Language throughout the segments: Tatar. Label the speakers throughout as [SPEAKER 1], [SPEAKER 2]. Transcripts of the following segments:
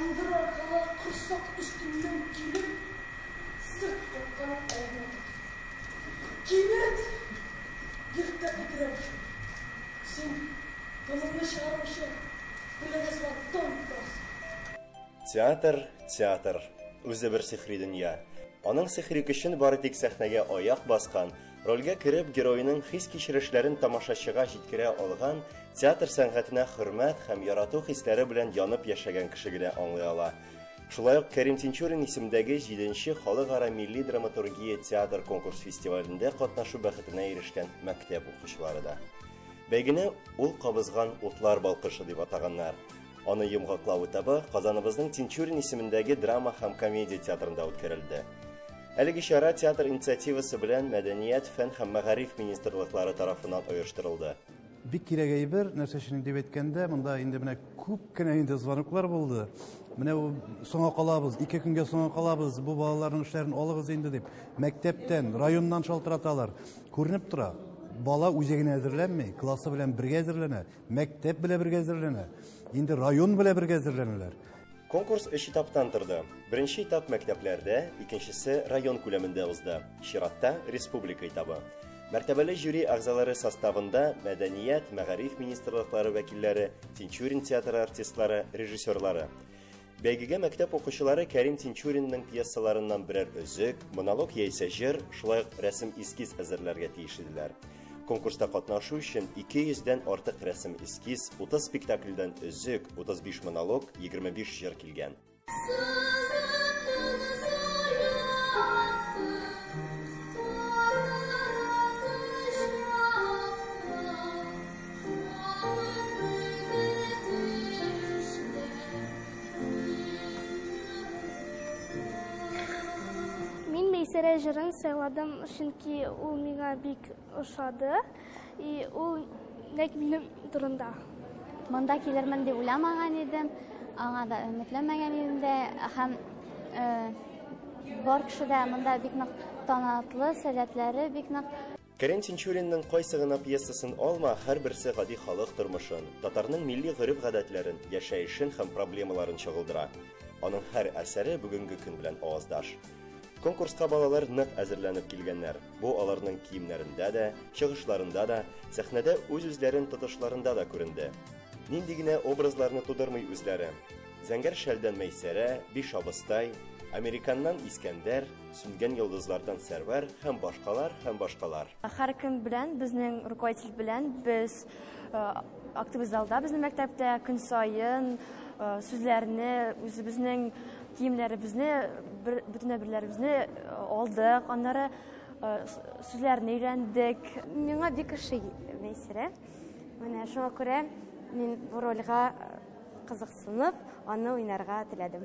[SPEAKER 1] Ындыр аркылы корсак өстеннән килеп, сырт капканың алдына туктады. Кинәт йортта бетерә башлады. Син тыныңны чыгармыйча, күләгә сыман тынып торасың.
[SPEAKER 2] Театр, театр, үзе бер сихри дөнья. Аның сихри көчен бары тик сәхнәгә аяк баскан, рольгә кереп, героеның хис-кичерешләрен тамашачыга җиткерә алган, театр сәнгатенә хөрмәт һәм ярату хисләре белән янып яшәгән кеше генә аңлый ала. Шулай ук Кәрим Тинчурин исемендәге җиденче халыкара милли драматургия театр конкурс-фестивалендә катнашу бәхетенә ирешкән мәктәп укучылары да. Бәйгене Ул кабызган утлар балкышы дип атаганнар. Аны йомгаклау этабы Казаныбызның Тинчурин исемендәге драма һәм комедия театрында үткәрелде. Әлеге чара театр инициативасы белән Мәдәният, фән һәм мәгариф министрлыклары тарафыннан оештырылды.
[SPEAKER 3] Бик кирәк әйбер, нәрсә өчен дип әйткәндә, монда инде менә күп кенә инде звоноклар булды. Менә соңа калабыз, 2 көнгә соңа калабыз, бу балаларның эшләрен алыгыз инде дип, мәктәптән, районнан шалтыраталар. Күренеп тора, бала үзе генә әзерләнми, классы белән бергә әзерләнә, мәктәп белән бергә әзерләнә, инде район белән бергә әзерләнәләр.
[SPEAKER 2] Конкурс өч этаптан торды. Беренче этап мәктәпләрдә, икенчесе район күләмендә узды. Чиратта республика этабы. Мәртәбәле жюри әгъзалары составында мәдәният, мәгариф министрлыклары вәкилләре, Тинчурин театры артистлары, режиссерлары. Бәйгегә мәктәп укучылары Кәрим Тинчуринның пьесаларыннан берәр өзек, монолог яисә җыр, шулай ук рәсем-эскиз әзерләргә тиеш иделәр. Конкурста катнашу өчен 200 дән артык рәсем-эскиз, 30 спектакльдән өзек, 35 монолог, 25 җыр килгән.
[SPEAKER 4] Мин Мәйсәрә җырын сайладым, чөнки ул миңа бик ошады. И ул нәкъ минем турында.
[SPEAKER 5] Монда килермен дип уйламаган идем, аңа да өметләнмәгән идем дә. Һәм бар кеше дә монда бик нык танатлы, сәләтләре бик нык.
[SPEAKER 2] Кәрим Тинчуринның кайсы гына пьесасын алма, һәрберсе гади халык тормышын, татарның милли гореф-гадәтләрен, яшәешен һәм проблемаларын чагылдыра. Аның һәр әсәре бүгенге көн белән аваздаш. Конкурска балалар нык әзерләнеп килгәннәр. Бу аларның киемнәрендә дә, чыгышларында да, сәхнәдә үз-үзләрен тотышларында да күренде. Нинди генә образларны тудырмый үзләре. Зәңгәр шәлдән Мәйсәрә, Биш абыстай, Американнан Искәндәр, Сүнгән йолдызлардан Сәрвәр һәм башкалар һәм башкалар.
[SPEAKER 6] Һәркем белән, безнең руководитель белән без актовый залда безнең мәктәптә көн саен сүзләрне, үзебезнең киемнәребезне, бөтен әйберләребезне алдык, аннары сүзләрне өйрәндек.
[SPEAKER 5] Миңа бик ошый Мәйсәрә. Менә шуңа күрә мин бу рольгә кызыксынып, аны уйнарга теләдем.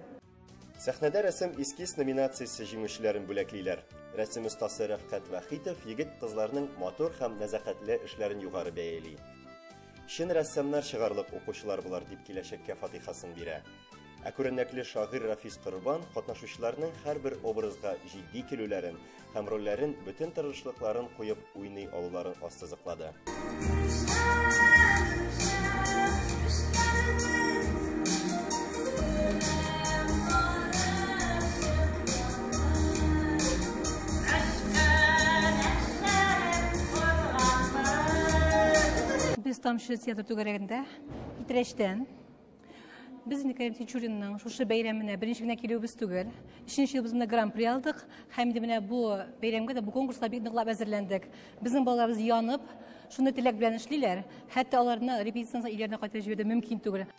[SPEAKER 2] Сәхнәдә рәсем эскиз номинациясе җиңүчеләрен бүләклиләр. Рәсем остасы Рәфкать Вахитов егет-кызларның матур һәм нәзакәтле эшләрен югары бәяли. Чын рәссамнар чыгарлык укучылар болар дип киләчәккә фатихасын бирә. Ә күренекле шагыйрь Рафис Корбан катнашучыларның һәрбер образга җитди килүләрен һәм рольләрен бөтен тырышлыкларын куеп уйный алуларын ассызыклады.
[SPEAKER 7] Без Тамчы театр түгәрәгендә Питрәчтән. Без инде Кәрим Тинчуринның шушы бәйрәменә беренче генә килүебез түгел. Өченче ел без монда гран-при алдык. Һәм инде менә бу бәйрәмгә дә, бу конкурска бик ныклап әзерләндек. Безнең балаларыбыз янып, шундый теләк белән эшлиләр. Хәтта аларны репетициядән соң өйләренә кайтарып җибәрү мөмкин түгел.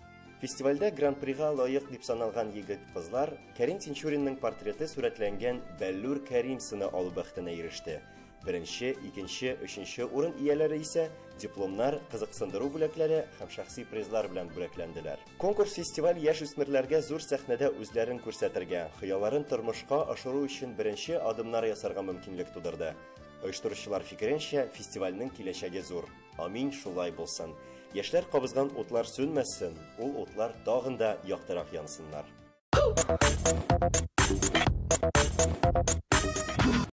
[SPEAKER 2] Фестивальдә гран-прига лаек дип саналган егет-кызлар Кәрим Тинчуринның портреты сурәтләнгән Бәллүр Кәрим сыны алу бәхетенә иреште. Беренче, икенче, өченче урын ияләре исә дипломнар, кызыксындыру бүләкләре һәм шәхси призлар белән бүләкләнделәр. Конкурс-фестиваль яшүсмерләргә зур сәхнәдә үзләрен күрсәтергә, хыялларын тормышка ашыру өчен беренче адымнар ясарга мөмкинлек тудырды. Оештыручылар фикеренчә, фестивальнең киләчәге зур. Амин, шулай булсын. Яшьләр кабызган утлар сүнмәсен, ул утлар тагын да яктырак янсыннар.